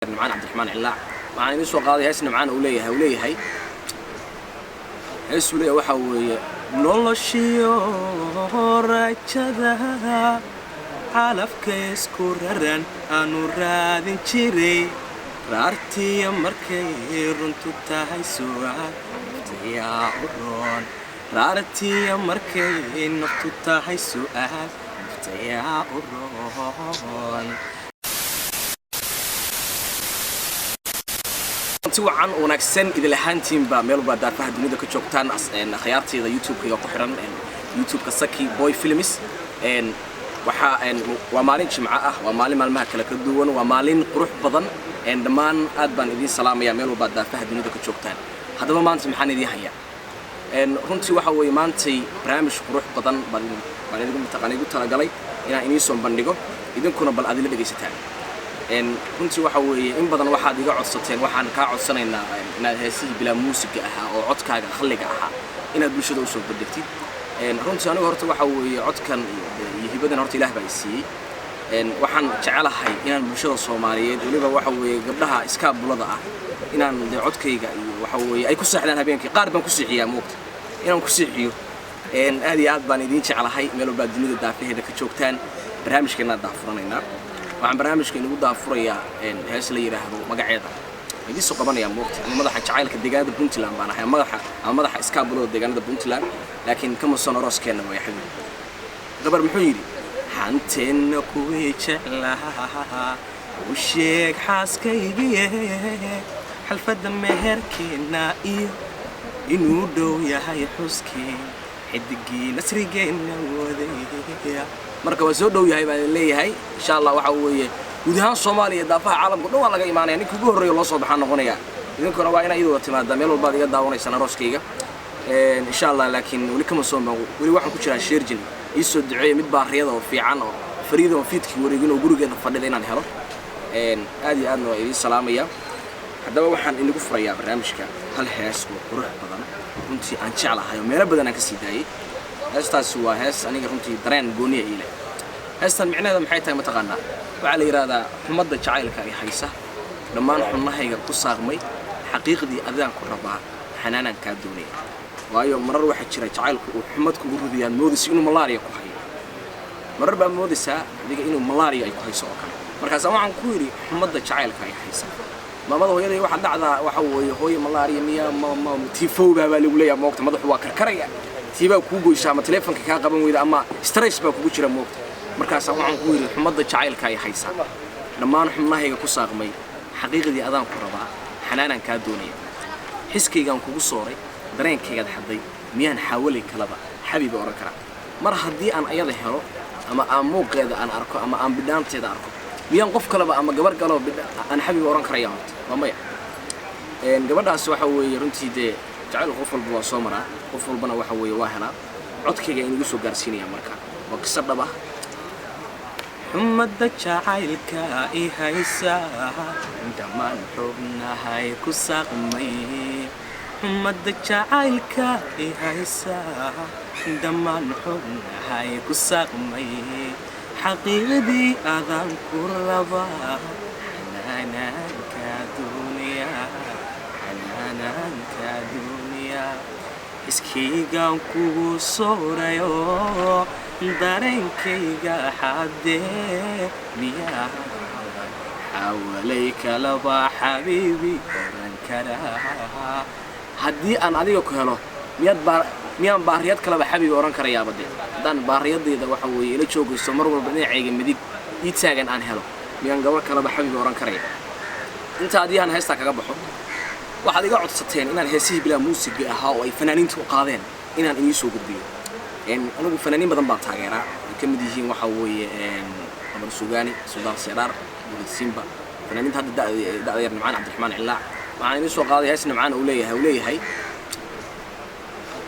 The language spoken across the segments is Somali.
Nimcaan Cabdiraxmaan Cilaac waxaan idiin soo qaaday hees Nimcaan uu leeyahay heesuu leeyahay waxaa weeye noloshiyo rajada calafka isku raran aanu raadin jiray, raartiya markay runtu tahay su'aal naftayaa u roon, raartiya markay naftu tahay su'aal naftayaa u roon. Si wacan wanaagsan idil ahaantiinba meel walba daafaha dunida ka joogtaan, akhyaartayda YouTube-kayga ku xiran, YouTube-ka Saki Boy Films. Waxaa waa maalin Jimco ah, waa maalin maalmaha kale ka duwan, waa maalin qurux badan. Dhammaan aad baan idiin salaamaya meel walba daafaha dunida ka joogtaan. Haddaba maanta maxaan idiin hayaa? Runtii waxa weeye maantay barnaamij qurux badan baan idigu mataqaana igu talagalay inaan idiin soo bandhigo, idinkuna bal aad ila dhegaysataan. Runtii waxa weeye in badan waxaad iga codsateen, waxaan kaa codsanaynaa inaad heesihii bilaa muusiga ahaa oo codkaaga khalliga ahaa inaad bulshada usoo bandhigtid. Runtii anigu horta waxa weeye codkan iyo hibadan horta Ilaah baa i siiyey. Waxaan jecelahay inaan bulshada Soomaaliyeed, weliba waxa weeye gabdhaha iskaabulada ah, inaan dee codkayga iyo waxa weeye ay ku seexdaan habeenkii. Qaar baan ku seexiyaa, moogta inaan ku seexiyo. Aad iyo aad baan idiin jeclahay meel walbaad dunida daafaheeda ka joogtaan. Barnaamijkeenaan daafuranaynaa. Waxaan barnaamijka inagu daafurayaa hees la yidhaahdo, magaceeda idiin soo qabanayaa moogta, ama madaxa jacaylka deegaanada Puntland baan ahay, madaxa ama madaxa iskaabulada deegaanada Puntland, laakiin kama soon arooskeenna way xabiib gabar. Muxuu yidhi? Xanteenna kuwii jeclaa u sheeg xaaskaygiye, xalfadda meherkeenna iyo inuu dhow yahay xuskeen, xidigii nasrigeenna wadaya. Marka waa soo dhow yahay baan idin leeyahay. Insha Allah waxa weeye guud ahaan Soomaaliya, daafaha caalamka dhan waa laga imaanaya. Ninka ugu horreeya loo soo baxaa noqonaya. Idinkuna waa inaa iyadoo timaada meel walbaad iga daawanaysaan arooskayga, insha Allah. Laakiin weli kama soo, weli waxaan ku jiraa sheerjin. Ii soo duceeya mid baariyada oo fiican oo fariida oo fiidkii wareegin oo gurigeeda fadhida inaan helo. Aad iyo aadna waa idiin salaamaya. Haddaba waxaan inagu furayaa barnaamijka hal hees oo qurux badan, runtii aan jeclahay oo meelo badan aan ka sii daayey. Heestaasi waa hees aniga runtii dareen gooniya ii leh. Heestan micnaheeda maxay tahay mataqaanaa? Waxaa la yidhaahdaa xumadda jacaylka ay haysa, dhammaan xubnahayga ku saaqmay, xaqiiqdii adaan ku rabaa, xanaanaan kaa doonaya. Waayo marar waxaa jira jacaylku uu xumad kugu ridayaad moodaysa inuu malaariya ku hayo. Marar baa moodaysaa adiga inuu malaariya ay ku hayso oo kale. Markaasaa waxaan ku yidhi xumadda jacaylka ay haysa maamada hooyaday. Waxaa dhacdaa waxa weeye hooye malaariya miya ma tiifowbaa baa lagu leeyaha moogta. Madaxu waa karkaraya, tiibaa kuu goysa ama teleefonka kaa qaban weyda ama stress baa kugu jira moogta. Markaasaa waxaan ku yidhi xumadda jacaylka ay haysa, dhammaan xubnahayga ku saaqmay, xaqiiqdii adaan ku rabaa, xanaanaan kaa doonaya, xiskaygaan kugu sooray, dareenkaygaad xadday, miyaan xaawalay kalaba xabiiba odhan karaa? Mar haddii aan ayada helo ama aan muuqeeda aan arko ama aan bidhaanteeda arko, miyaan qof kaleba ama gabar kaleba aan xabiiba odhan karaya? Horta waa maya. Gabadhaas waxa weeye runtii dee jacayl qof walba waa soo maraa, qof walbana waxa weeye waa helaa. Codkayga inagu soo gaarsiinaya marka waa qiso dhab ah. Xumadda jacaylka i haysa, dhammaan xubnahay ku saaqmay, xumadda jacaylka i haysa, dhammaan xubnahay ku saaqmay, xaqiiqdii adaan ku rabaa, xanaanaanka duuniya, xanaanaanka duuniya, iskaygaan kugu soorayo, dareenkayga xaddee, miyaa xawalay kalaba xabiibi oran karaa? Haddii aan adiga ku helo, miyaad baa miyaan baariyad kaleba xabiibi oran karayaaba? Dee haddaan baariyadayda waxa weeye ila joogayso mar walba, dhinacayga midig ii taagan aan helo, miyaan gabar kaleba xabiibi oran karaya? Inta haddii aan heestaa kaga baxo, waxaad iga codsateen inaan heesihii bilaa muusiga ahaa oo ay fanaaniintu u qaadeen inaan idiin soo gudbiyo. Anigu fanaaniin badan baan taageeraa, ay ka mid yihiin waxa weeye Qamar Sugaani, Suldaan Seraar, Burid Simba, fanaaniinta hadda da'da yar, Nimcaan Cabdiraxmaan Cilaac. Waxaan idiin soo qaaday hees Nimcaan uu leeyahay.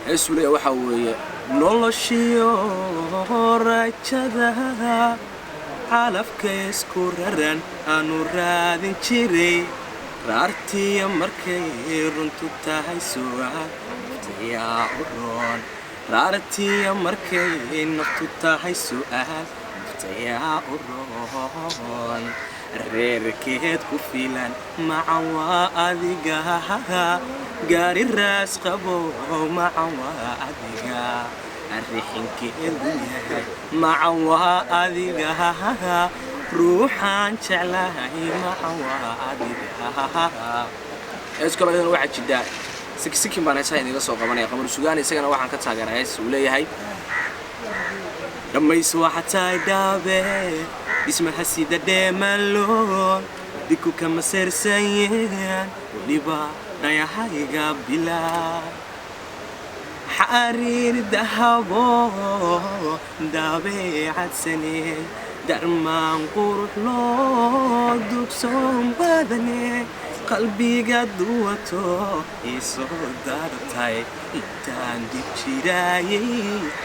Heesuu leeyahay waxaa weeye noloshiyo rajada calafka isku raran aanu raadin jiray, raartiya markay runtu tahay su'aal naftayaa u roon, raartiya markay naftu tahay su'aal naftayaa u roon. Reerkeed ku filan macan waa adiga, gaari raas qabo macan waa adiga, arrixinkeedu yahay macan waa adiga, ruuxaan jeclahay macan waa adiga. Hees kaloo iyadana waxaa jirtaa, siki sikin baan heesaha idinga soo qabanaya. Qamar Sugaan isagana waxaan ka taageeraa hees uu leeyahay. Dhammays waxa tahay dhaabe dhismaha sida dheemaloon, diku kama seersanyeen, weliba dhayahayga bilaa xariir dahabo dabeecadsane, darmaan qurux loo dugsoon badane, qalbiga duwato isoo dartay intaan dib jiraayay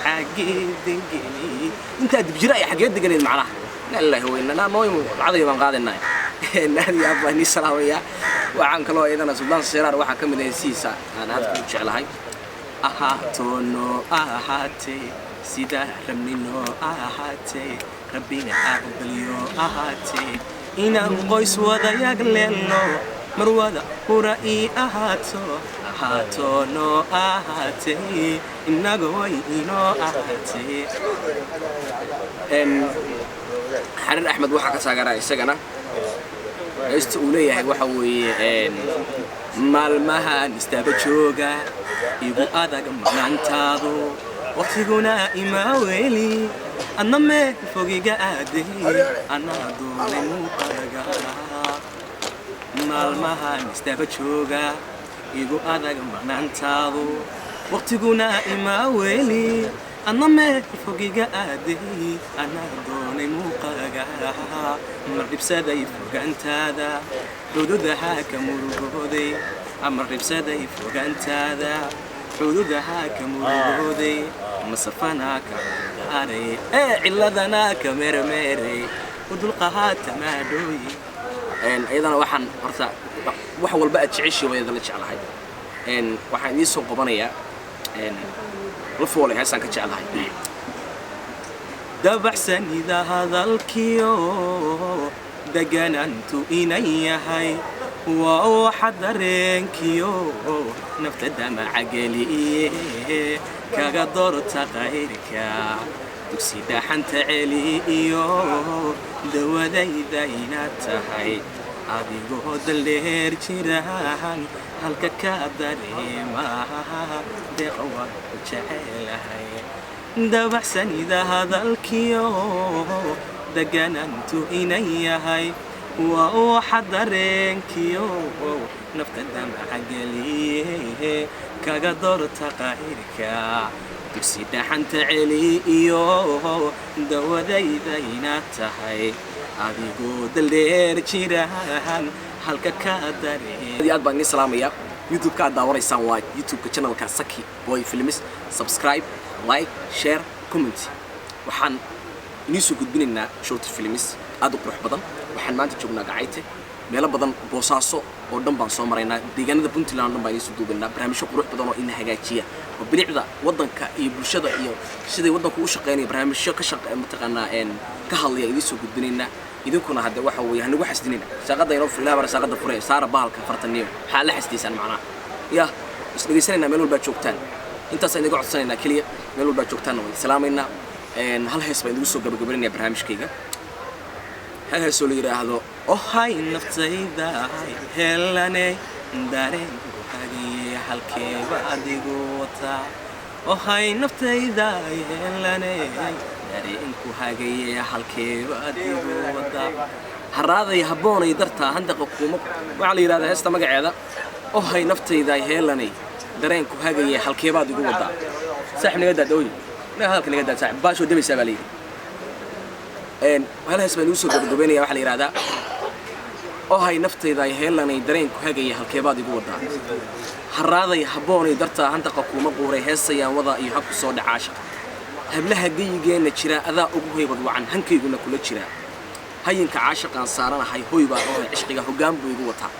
xaggee deganay. Intaa dib jira ay xaggee deganeed macnaha? Inna lillahi wa inna nooy lacagay baan qaadaynaa. Aad iyo aad baan inii salaamayaa. Waxaan kaloo iyadana Suldaan Seraar waxaa ka mid ah heesihiisa aan aadka u jeclahay. Ahaatoono ahaatee, sida rabnino ahaatee, Rabbina aqbalyo ahaatee, inaan qoys wadayag leelno, marwada hura ii ahaato. Ahaatoono ahaatee, innaga way inoo ahaatee. Xariir Axmed waxaa ka taageeraa isagana heesta uu leeyahay, waxa weeye: Maalmahan istaba jooga igu adag maqnaantaadu, waqtiguna imaa weli, adna meel fogiga aaday, anaa doonay muuqaaga. Maalmahan istaba jooga igu adag maqnaantaadu, waqtiguna imaa weli, adna meel fogiga aaday, anaa doonay muuqaaga. Mar dhibsaday fogaantaada, xuduudaha ka murugooday. Amar dhibsaday fogaantaada, xuduudaha ka murugooday, masafanaa ka cudurdaaray ee ciladana ka meermeeray, udulqahaata maadhooyi. Iyadana waxaan horta wax walba aad jeceshii waa idinla jeclahay. Waxaan idiin soo qabanayaa la foolay heesaan ka jeclahay. Dabacsanida hadalkiyo deganantu inan yahay, waa waxa dareenkiyo nafta damaca geliye, kaga doorta qayrka, dugsi dhaxanta celi iyo dawadayda inaad tahay, adigoo daldheer jiraan halka ka dareemaha, deeqa waan ku jecelahay. Dabacsanida hadalkiyo deganantu inan yahay, waa waxa dareenkiyo nafta damaca geliye, kaga doorta qayrka, dugsi dhaxanta celi iyo dawadayda inaad tahay, adigoo daldheer jiraan halka ka dareen. Aad iyo aad baan idiin salaamayaa. YouTube-ka aad daawanaysaan waa YouTube-ka channelka Saki Boy Films. Subscribe, like, share, comment. Waxaan idiin soo gudbinaynaa short films aad u qurux badan. Waxaan maanta joognaa Gacayte, meelo badan, Boosaaso oo dhan baan soo maraynaa, deegaanada Puntland oo dhan baan idiin soo duubaynaa barnaamijyo qurux badan oo ina hagaajiya oo bilicda waddanka iyo bulshada iyo siday waddanku u shaqeynaya, barnaamijyo ka shaqe mataqaanaa ka hadlaya idiin soo gudbinaynaa. Idinkuna hadde waxa weeye hanagu xasdinina saaqada inoo fur, ilaah bara saaqada fure, saara bahalka fartaniyo maxaa la xasdiysaan macnaha. Ya is dhegaysanaynaa meel walbaad joogtaan, intaasaan idinka codsanaynaa keliya. Meel walbaad joogtaanna waan salaamaynaa. Hal hees baan idigu soo gabagabaynaya barnaamijkayga, hal hees oo la yidhaahdo Ohay naftayda helane, dareenku hagiye, halkeeba adigu wataa. Ohay naftayda helane, dareenku hagaye, halkeeba adigu wataa. Haraaday habboonay dartaa handaqa kuuma. Waxaa la yidhahdaa heesta magaceeda "Ohay naftayda heelanay dareenku hagaye halkeebaad igu wadaa". Saaxib, naga daa dooyi, naga hadalka naga daa saaxib, baashoo dabaysaa baa la yidhi. Hal hees baan igu soo gabagabaynaya, waxaa la yidhahdaa "Ohay naftayda heelanay dareenku hagaya halkeebaad igu wadaa". Haraaday habboonay dartaa handaqa kuuma quuray, heesayaan wadaa iyo habku soo dhacaasha. Hablaha geyigeenna jira adaa ugu haybad wacan, hankayguna kula jiraa, hayinka caashaqaan saaranahay, hoy baa ohay cishqiga hoggaan buu igu wataa.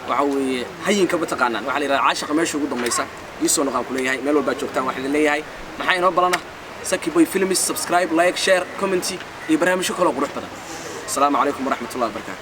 Waxa weeye hayinka ma taqaanaan? Waxaa la yidhahdaa caashaqa meesha ugu dambaysa. Iisoo noqaan ku leeyahay. Meel walbaad joogtaan waxaa idin leeyahay, maxaa inoo balana? Saki Boy Films. Subscribe, like, share, comment iyo barnaamijyo kaloo qurux badan. Asalaamu calaykum waraxmatullahi wabarakaatu.